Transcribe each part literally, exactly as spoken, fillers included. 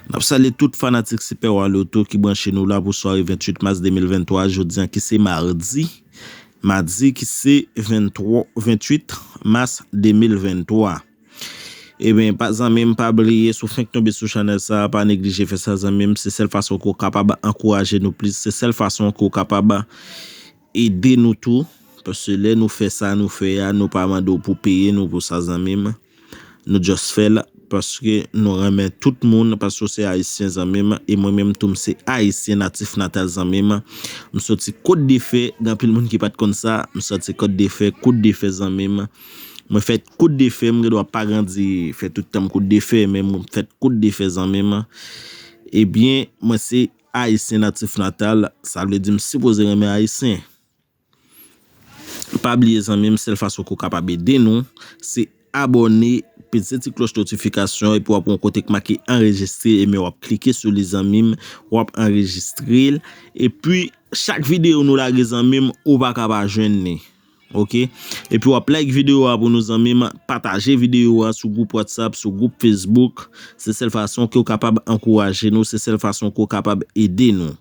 N ap salye tout fanatik Super Wa Loto ki branche nou la pou sware venntuit mas de mil venntwa, jodi a ki se madi. Madi ki se venntwa, venntuit mas de mil venntwa. Ebyen, pa zanmi m, pa bliye, si w fenk tonbe sou chanèl sa a, pa neglije fè sa, zanmi m. Se sèl fason ke w kapab ankouraje nou plis. Se sèl fason ke w kapab ede nou tou. Paske lè nou fè sa nou fè a, nou pa mande w pou peye nou pou sa, zanmi m. Nou just fè l paske nou renmen tout moun, paske w se Ayisyen, zanmi m, e mwen menm tou m se Ayisyen natif natal, zanmi m. M soti Kot de Fè, gen anpil moun ki pa t konn sa, m soti Kot de Fè, Kout de Fè, zanmi m. Mwen fèt Kout de Fè, m gen dwa pa grandi, fè tout tan m Kout de Fè, men mwen fèt Kout de Fè, zanmi m. Ebyen, mwen se Ayisyen natif natal, sa vle di m sipoze renmen Ayisyen. Pa bliye, zanmi m, sèl fason ke w kapab ede nou, se abòne, peze ti klòch notifikasyon, epi w ap wè yon kote k make anrejistre, ebyen w ap klike sou li, zanmi m, w ap anrejistre l. Epi, chak videyo nou lage, zanmi m, ou pa ka pa jwenn li. Oke? Epi w ap like videyo a pou nou, zanmi m, pataje videyo a sou gwoup WhatsApp, sou gwoup Facebook. Se sèl fason ke w kapab ankouraje nou, se sèl fason ke w kapab ede nou.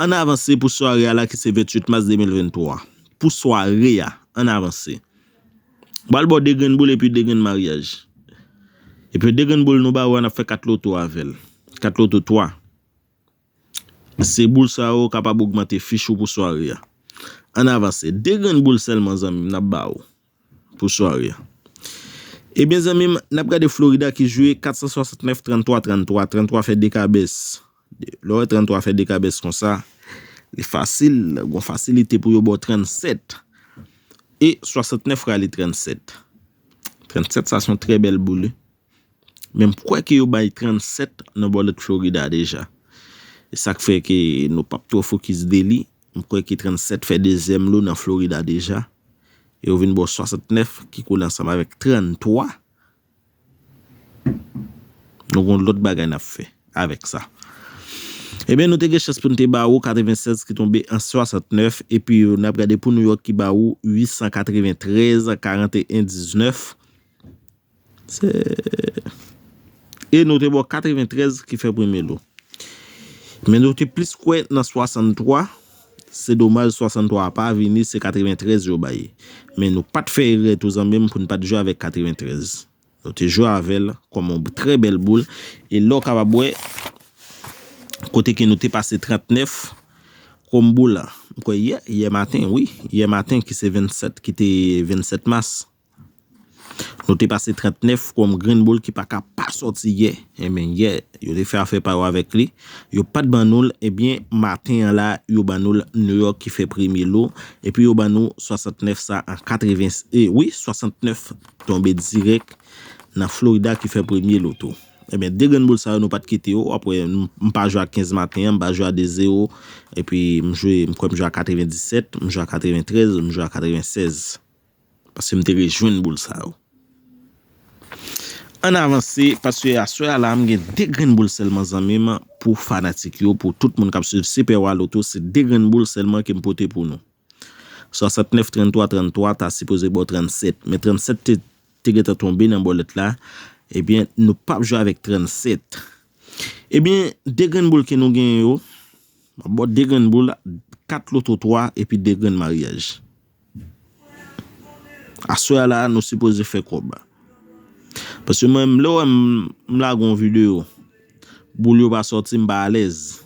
Ann avanse pou sware a la ki se venntuit mas de mil venntwa. Pou sware a, ann avanse. M pral ba w de grenn boul epi de grenn maryaj. Epi de grenn boul nou ba ou a, n ap fè kat loto avè l. Kat loto twa. Se boul sa yo kapab ogmante fich ou pou sware a. Ann avanse. De grenn boul sèlman, zanmi m, n ap ba ou pou sware a. Ebyen, zanmi m, n ap gade Florida ki jwe kat san swasannnèf, tranntwa, tranntwa. Tranntwa fè de kabès. Lè w wè tranntwa fè de kabès konsa, li fasil, gon fasilite pou yo ba w trannsèt. E swasannnèf rale trannsèt. Trannsèt, sa se yon trè bèl boul, wi. Men m kwè ke yo bay trannsèt nan bòlèt Florida deja. E sa k fè ke nou p ap twò fokis de li. M kwè ke trannsèt fè dezyèm lo nan Florida deja. E yo vin ba w swasannnèf ki kole ansanm avèk tranntwa. Nou gon lòt bagay n ap fè avèk sa. Ebyen, nou te gen chans pou n te ba ou katrevennsèz ki tonbe an swasannnèf, epi n ap gade pou New York ki ba ou uit san katreventrèz, karanteyen diznèf. Se, e nou te ba w katreventrèz ki fè premye lo. Men nou te plis kwè nan swasanntwa. Se domaj swasanntwa a pa vini, se katreventrèz yo bay. Men nou pa t fè erè tou, zanmi m, pou n pa t jwe avèk katreventrèz. Nou te jwe avè l kòm yon trè bèl boul. E la w kapab wè kote ke nou te pase trannèf kòm boul la. M kwè yè, yè maten, wi. Yè maten ki se vennsèt, ki te vennsèt mas. Nou te pase trannèf kòm grenn boul ki pa ka pa sòti yè. Enben, yè, yo te fè afè pa yo avèk li. Yo pa t ban nou l, ebyen, maten an la, yo ban nou l New York ki fè premye lo. Epi yo ban nou swasannnèf sa an katreven, e, wi, swasannnèf tonbe dirèk nan Florida ki fè premye loto. Ebyen, de grenn boul sa yo, nou pa t kite yo. Apre, m, m pa jwe a kenz maten an, m pa jwe a de zewo. Epi, m jwe, m kwè m jwe a katrevendisèt, m jwe a katreventrèz, m jwe a katrevensèz. Paske m te rejwenn boul sa yo. Ann avanse, paske aswè a la, m gen de grenn boul sèlman, zanmi m, pou fanatik yo, pou tout moun k ap swiv Super Wa Loto, se de grenn boul sèlman ke m pote pou nou. Swasannnèf, tranntwa, tranntwa, ta sipoze ba w trannsèt. Men trannsèt te, te gentan tonbe nan bòlèt la. Ebyen, nou p ap jwe avèk trannsèt. Ebyen, de grenn boul ke nou genyen yo, m ap ba w de grenn boul, kat loto twa, epi de grenn maryaj. Aswè a la, nou sipoze fè kòb. Paske mwen, lè w wè m, m lage yon videyo, boul yo pa sòti, m pa alèz.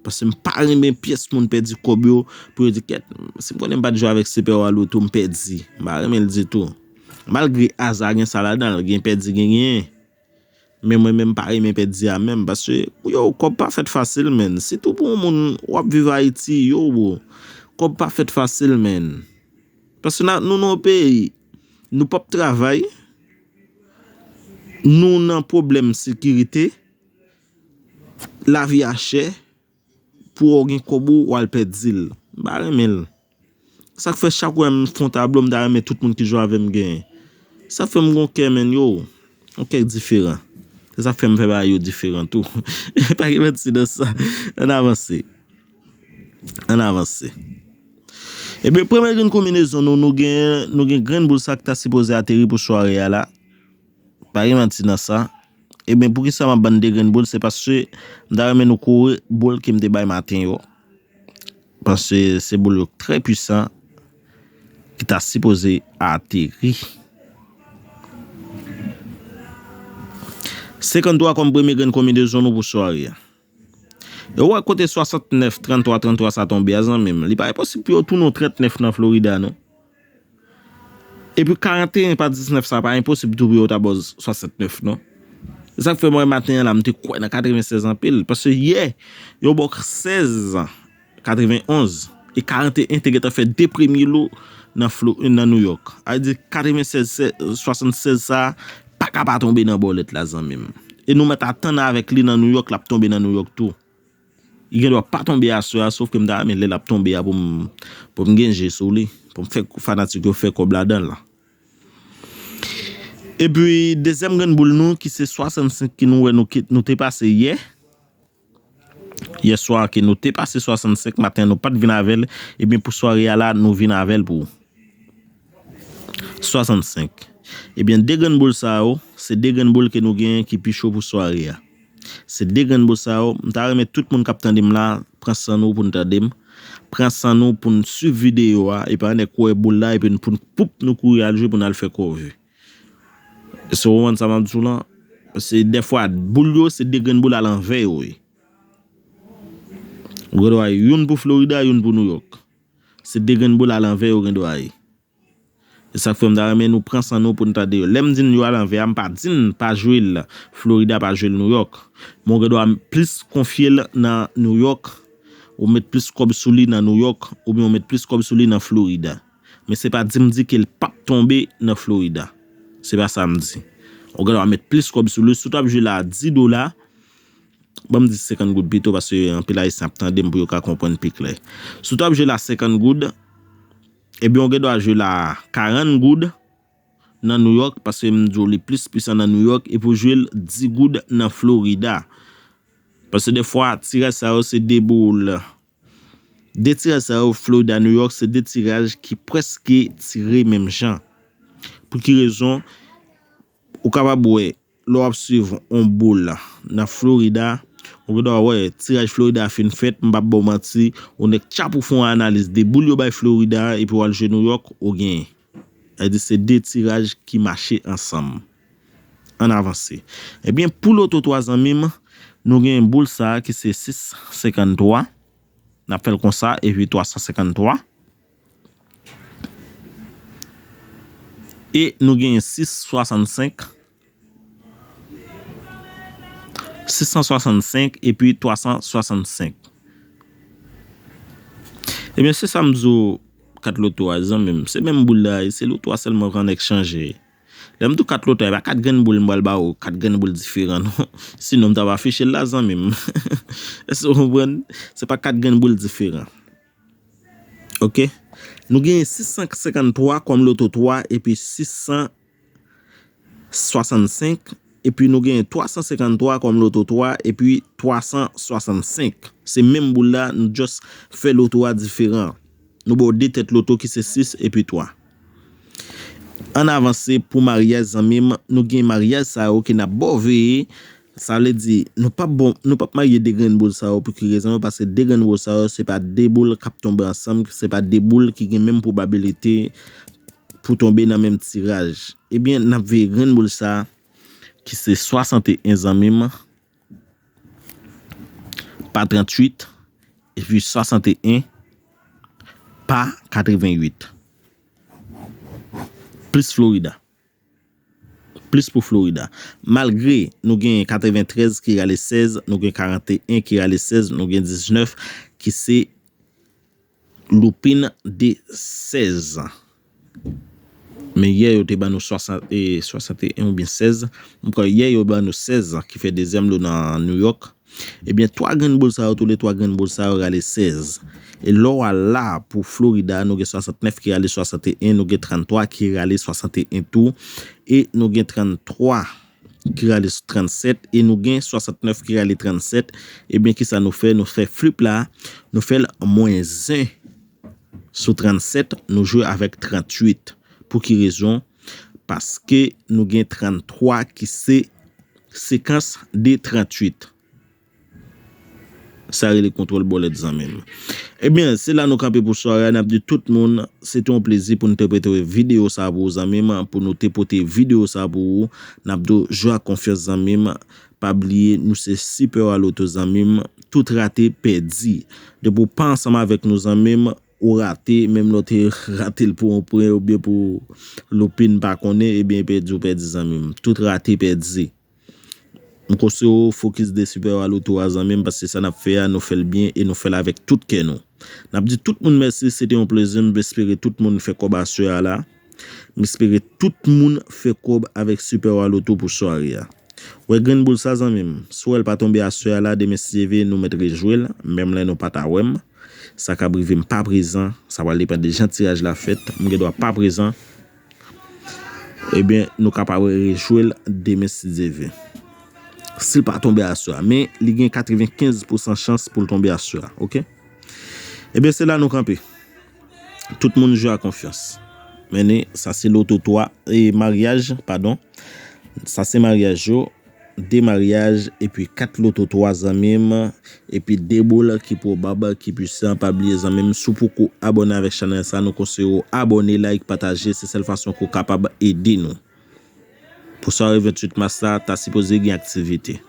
Paske m pa renmen pyès moun pèdi kòb yo, pou yo di, "Kèt, si m konnen m pa t jwe avèk Super Wa Loto, m pèdi." M pa renmen l ditou. Malgre aza gen sa ladan l, gen pèdi, gen genyen. Men mwen menm pa renmen pèdi a menm, paske, yo, kòb pa fèt fasil, menn. Sitou pou yon moun w ap viv Ayiti, yo, bro. Kòb pa fèt fasil, menn. Paske na, nou nan yon peyi, nou p ap travay, nou nan pwoblèm sekirite, lavi a chè, pou w gen kòb ou, w al pèdi l. M pa renmen l. Sa k fè chak wè m fè yon tablo, m ta renmen tout moun ki jwe avè m genyen. Sa fè m gon kè, menn, yo. Yon kè diferan. Se sa k fè m fè bagay yo diferan tou. Pa gen manti nan sa. Ann avanse. Ann avanse. Ebyen, premye grenn konbinezon nou, nou gen, nou gen grenn boul sa k ta sipoze ateri pou sware a la. Pa gen manti nan sa. Ebyen, poukisa m ap ban n de grenn boul? Se paske m ta renmen nou kouri boul ke m te bay maten yo. Paske se boul yo trè pwisan ki ta sipoze ateri. Senkanntwa kòm premye grenn konbinezon nou pou sware a. E w wè kote swasantnèf, tranntwa, tranntwa sa tonbe a, zanmi m? Li pa enposib pou yo tounen w trannèf nan Florida, non. Epi karanteyen pa diznèf sa pa enposib tou pou yo ta ba w swasantnèf, non. Se sa k fè mwen maten an la, m te kwè nan katrevennsèz anpil. Paske yè, yo ba w sèz, katrevenonz, e karanteyen te gentan fè de premye lo nan Flo-, nan New York. A di katrevensèz, swasannsèz sa a, pa ka pa tonbe nan bòlèt la, zanmi m. E nou mèt atann avèk li nan New York, l ap tonbe nan New York tou. Li gen dwa pa tonbe aswè a, sof ke m ta renmen lè l ap tonbe a pou m, pou m gen je sou li, pou m fè fanatik yo fè kòb ladan l la. Epi, dezyèm grenn boul nou, ki se swasannsenk ki nou wè nou, ki, nou te pase yè. Yè swa ke nou te pase swasannsenk, maten an nou pa t vin avè l, ebyen pou sware a la, nou vin avè l pou ou. Swasannsenk. Ebyen, de grenn boul sa yo, se de grenn boul ke nou genyen ki pi cho pou sware a. Se de grenn boul sa yo, m ta renmen tout moun k ap tande m la, pran san nou pou n tande m. Pran san nou pou n swiv videyo a, epi ann kwè boul la, epi n, pou n, poup, nou kouri al jwe pou n al fè kòve. Èske w konprann sa m ap di w lan? Paske dèfwa, boul yo, se de grenn boul alanvè yo ye. Ou gen dwa youn pou Florida, youn pou New York. Se de grenn boul alanvè yo gen dwa ye. E sa k fè m ta renmen nou pran san nou pou n tande yo. Lè m di n yo alanvè a, m pa di n pa jwe l Florida, pa jwe l New York. Men w gen dwa plis konfye l nan New York, ou met plis kòb sou li nan New York, oubyen w met plis kòb sou li nan Florida. Men se pa di m di ke l p ap tonbe nan Florida. Se pa sa m di. Ou gen dwa met plis kòb sou li. Si w t ap jwe la a dis dola, ban m di senkant goud pito, paske anpil Ayisyen ap tande m pou yo ka konprann pi klè. Si w t ap jwe la senkant goud, ebyen, ou gen dwa jwe la karant goud nan New York, paske m di w li plis pwisan nan New York, epi w jwe l dis goud nan Florida. Paske dèfwa, tiraj sa yo se de boul. De tiraj sa yo, Florida, New York, se de tiraj ki prèske tire menm jan. Pou ki rezon? Ou kapab wè, lè w ap swiv yon boul nan Florida, ou gen dwa wè, tiraj Florida a fin fèt, m p ap ba w manti, ou nèk tchap ou fè yon analiz de boul yo bay Florida, epi w al jwe New York, ou genyen. Sa vle di se de tiraj ki mache ansanm. Ann avanse. Ebyen, pou loto twa zanmi m, nou gen boul sa a ki se sis senkanntwa. N ap fè l konsa, epi twa san senkanntwa. E nou gen sis swasannsenk. Sis san swasannsenk epi twa san swasannsenk. Ebyen, se sa m di w, kat loto a, zanmi m. Se menm boul la, e se loto a sèlman k ann chanje. Lè m di w kat loto a, e pa kat grenn boul m pral ba w, kat grenn boul diferan, non. Sinon, m t ap afiche l la, zanmi m. Èske w konprann? Se pa kat grenn boul diferan. Oke? Nou gen sis san senkanntwa kòm loto twa, epi sis san swasannsenk, epi nou gen twa san senkanntwa kòm loto twa, epi twa san swasannsenk. Se menm boul la, nou just fè loto a diferan. Nou ba w de tèt loto ki se sis epi twa. Ann avanse pou maryaj, zanmi m, nou gen maryaj sa yo ke n ap ba w veye. Sa vle di, nou p ap bon, nou p ap marye de grenn boul sa yo pou ki rezon? Paske de grenn boul sa yo, se pa de boul k ap tonbe ansanm, se pa de boul ki gen menm pwobabilite pou tonbe nan menm tiraj. Ebyen, n ap veye grenn boul sa a, ki se swasanteyen, zanmi m, pa tranntuit, epi swasanteyen pa katrevennuit. Plis Florida. Plis pou Florida. Malgre nou gen katreventrèz ki rale sèz, nou gen karanteyen ki rale sèz, nou gen diznèf ki se loupin de sèz. Men yè yo te ban nou swasan, e, swasanteyen oubyen sèz. M kwè yè yo ban nou sèz, ki fè dezyèm lo nan New York. Ebyen, twa grenn boul sa yo, toulètwa grenn boul sa yo rale sèz. E lè w al la pou Florida, nou gen swasantnèf ki rale swasanteyen, nou gen tranntwa ki rale swasanteyen tou, e nou gen tranntwa ki rale trannsèt, e nou gen swasantnèf ki rale trannsèt. Ebyen, kisa nou fè? Nou fè flip la, nou fè l mwens en sou trannsèt, nou jwe avèk tranntuit. Pou ki rezon? Paske nou gen tranntwa ki se Sekans de tranntuit. Sa rele kontwòl bòlèt, zanmi m. Ebyen, se la nou kanpe pou sware a. N ap di tout moun, se te yon plezi pou nou te pote videyo sa pou ou, zanmi m, pou nou te pote videyo sa pou ou. N ap di w, jwe ak konfyans, zanmi m. Pa bliye, nou se Super Wa Loto, zanmi m. Tout rate, pèdi. Depi w pa ansanm avèk nou, zanmi m, ou rate, menm lè w te rate l pou yon pwen oubyen pou loupin pa konnen, ebyen, pèdi ou pèdi, zanmi m. Tout rate, pèdi. M konseye w fokis de Super Wa Loto a, zanmi m, paske sa n ap fè a, nou fè l byen e nou fè l avèk tout kè nou. N ap di tout moun mèsi, se te yon plezi, m espere tout moun fè kòb aswè a la. M espere tout moun fè kòb avèk Super Wa Loto pou sware a. Wè grenn boul sa, zanmi m, si w wè l pa tonbe aswè a la, demen si Dye vle, nou mèt rejwe l, menm lè nou pa ta wè m. Sa kab rive m pa prezan, sa pral depann de jan tiraj la fèt, m gen dwa pa prezan. Ebyen, nou kapab rejwe l demen si Dye vle. Si l pa tonbe aswè a, men li gen katrevenkenz pousan chans pou l tonbe aswè a, oke? Ebyen, se la nou kanpe. Tout moun jwe ak konfyans. Men sa se loto twa, e maryaj, padon. Sa se maryaj yo, de maryaj, epi kat loto twa, zanmi m, epi de boul ki pwobab, ki pwisan. Pa bliye, zanmi m, si w poko abòne avèk chanèl sa, nou konseye w abòne, like, pataje, se sèl fason ke w kapab ede nou. Pou sware venntuit mas la, ta sipoze gen aktivite.